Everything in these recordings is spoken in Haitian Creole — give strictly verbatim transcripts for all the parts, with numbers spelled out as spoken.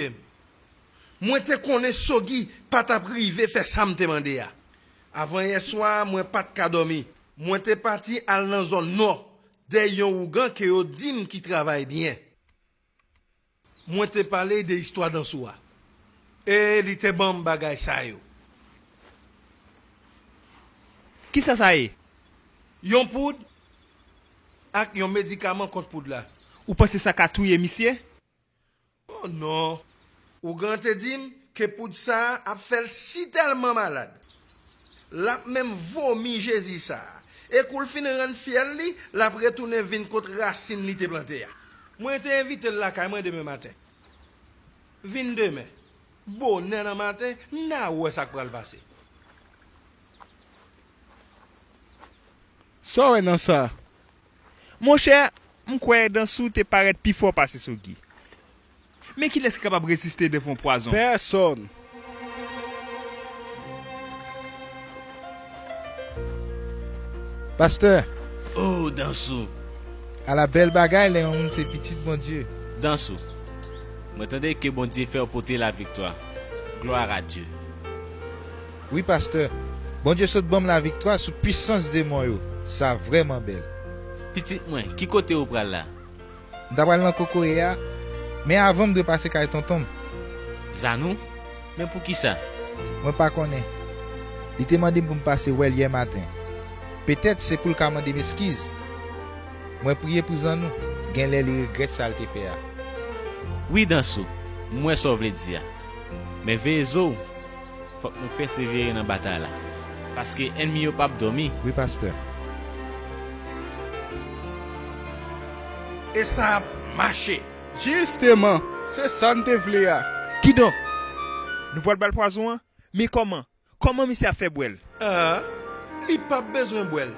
m. Mwen te konnen Sogi pa t ap rive fè sa m te mande a. Avan yè swa, mwen pa t ka dòmi. Mwen te pati al nan zòn nò, dèyè yon ougan ke yo di m ki travay byen. Mwen te pale de istwa Dansou a. E li te ban m bagay sa yo. Kisa sa ye? Yon poud ak yon medikaman kont poud la. Ou panse sa ka touye misye? Oh non! Ougan te di m ke poud sa a ap fè l sitèlman malad, l ap menm vomi Jezi sa a. E kou l fin rann fyèl li, l ap retounen vin kot rasin li te plante a. Mwen te envite l lakay mwen demen maten. Vin demen, bonè nan maten, n a wè sa k pral pase. Sa w wè nan sa? Monchè, m kwè Dansou te parèt pi fò pase Sogi. Men kilès ki kapab reziste devan pwazon? Pèsòn! Pastè! Oh, Dansou! Ala bèl bagay lè yon moun se pitit Bondye! Dansou, mwen tande ke Bondye fè w pote laviktwa. Gloire à Dieu! Wi, pastè. Bondye sot ban m laviktwa sou pisans demon yo. Sa vrèman bèl. Pitit mwen, ki kote ou pral la? M ta pral nan kokoye a, men avan m dwe pase kay tonton m. Zanou? Men poukisa? Mwen pa konnen. Li te mande m pou m pase wè l yè maten. Petèt se pou l ka mande m eskiz. Mwen priye pou Zanou, genlè li regrèt sa l te fè a. Wi, Dansou, m wè sa w vle di a. Men veye zo w, fòk nou pèsevere nan batay la, paske ènmi yo p ap dòmi. Wi, pastè. E sa ap mache. Jisteman, se sa n te vle a. Kidonk, nou pral ba l pwazon an? Men kòman? Kòman misye ap fè bwè l? Ah, li p ap bezwen bwè l.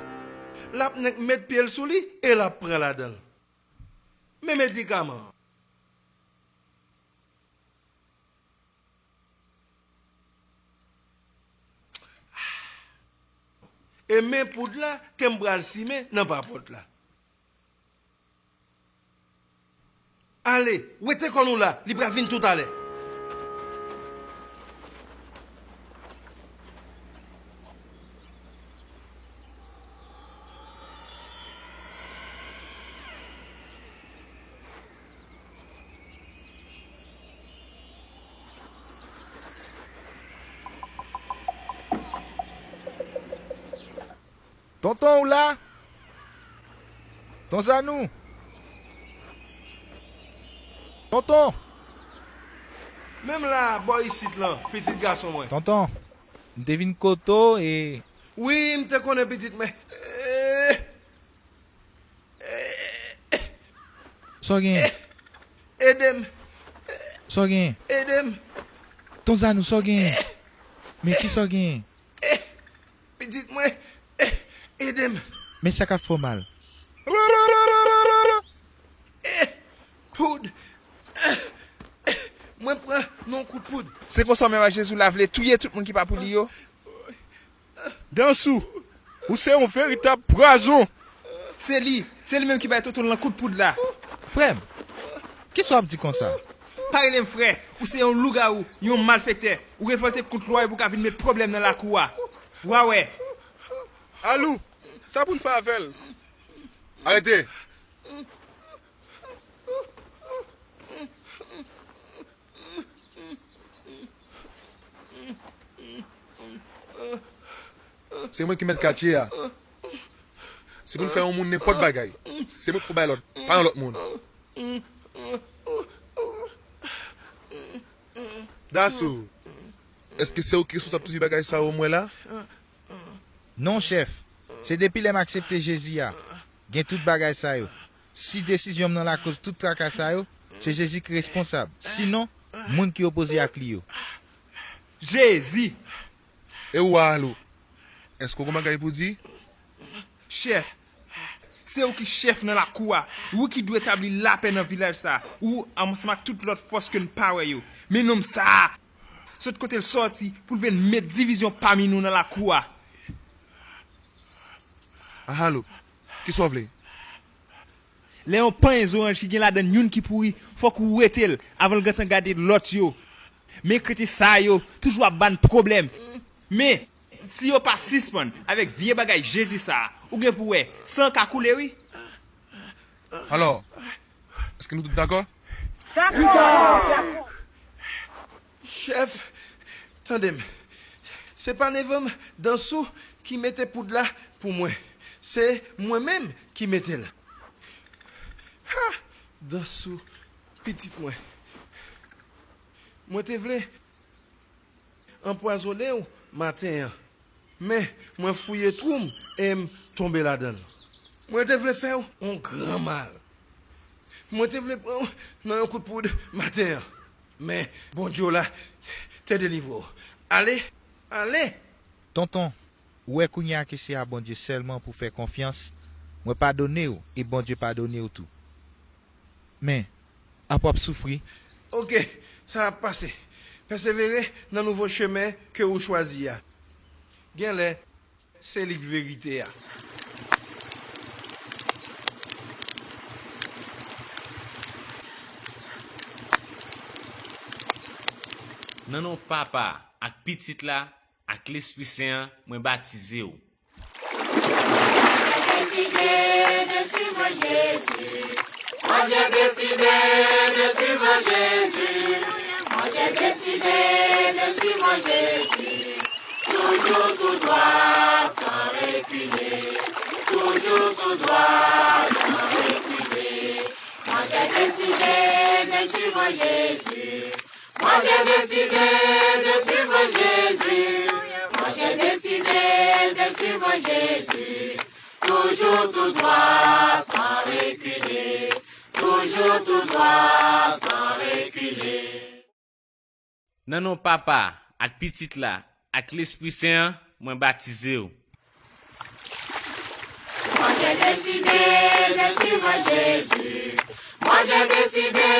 L ap nèk met pye l sou li e l ap pran ladan l. Men medikaman an. E men poud la ke m pral simen nan papòt la. Ale, wete kò nou la, li pral vin toutalè. Tonton, ou la? Ton Zanou? Tonton! Men m la, bò isit lan, pitit gason mwen. Tonton, m te vin kote w e... Wi, m te konnen pitit mwen. Eh, eh, Sa w genyen? Ede m. Sa w genyen? Ede m. Ton Zanou, sa w genyen? Men kisa w genyen? Pitit mwen, ede m. Men sa k ap fè w mal? Eh, poud. Mwen pran yon kout poud. Se konsa menm ak Jezi w la vle touye tout moun ki pa pou li yo? Dansou, ou se yon veritab pwazon. Se li, se li menm ki bay tonton lan kout poud la. Frè m, kisa w ap di konsa? Pa rele m frè, ou se yon lougawou, yon malfektè. Ou revòlte kont lwa yo pou w ka vin met pwoblèm nan lakou a. W a wè. Alou, sa pou n fè avè l? Arete! Se mwen ki mèt katye a. Si pou n fè yon moun nenpòt bagay, se mwen ki pou bay lòd, pa yon lòt moun. Dansou, èske se ou ki responsab tout vye bagay sa yo m wè la? Non, chèf. Se depi lè m aksepte Jezi a, gen tout bagay sa yo. Si desizyon m nan lakoz tout traka sa yo, se Jezi ki responsab. Sinon, moun ki opoze ak li yo. Jezi! E ou a Alou? Èske w gen bagay pou di? Chèf, se ou ki chèf nan lakou a. Ou ki dwe tabli lapè nan vilaj sa a. Ou, ansanm ak tout lòt fòs ke n pa wè yo. Men nonm sa a, sot kote l sòti pou l vin met divizyon pami nou nan lakou a. Ah, Alou, kisa w vle? Lè yon panyen zoranj ki gen ladan l youn ki pouri, fòk ou wete l avan l gentan gade lòt yo. Men kretyen sa yo toujou ap ba n pwoblèm. Men, si yo pa sispann avèk vye bagay Jezi sa a, ou gen pou wè san ka koule wi. Alò, èske nou tout dakò? Chèf, tande m. Se pa nevè m Dansou ki mete poud la pou mwen. Se mwen menm ki mete l. Ha! Dansou, pitit mwen. Mwen te vle anpwazonnen w maten an. Men mwen fouye twou m e m tonbe ladan l. Mwen te vle fè w yon gran mal. Mwen te vle pran w nan yon kout poud maten an. Men Bondye w la te delivre w. Ale, ale! Tonton, ou wè kounye a ke se a Bondye sèlman pou fè konfyans, mwen padone w e Bondye padone w tou. Men, apa w ap soufri? Oke, sa ap pase. Pèsevere nan nouvo chemen ke ou chwazi a. Genlè, se li k verite a. Nan non Papa, ak Pitit la, ak Lespri Sen an, mwen batize w. Mwen deside de suivre Jésus. Moi j'ai décidé de suivre Jésus. Moi j'ai décidé de suivre Jésus. Toujours tout droit sans reculer. Toujours tout droit sans reculer. Moi j'ai décidé de suivre Jésus. Moi j'ai décidé de suivre Jésus. Moi j'ai décidé de suivre Jésus. Toujours tout droit sans reculer. Toujours tout droit sans reculer. Nan non Papa, ak Pitit la, ak Lespri Sen an, mwen batize w. Moi j'ai décidé de suivre Jésus. Moi j'ai décidé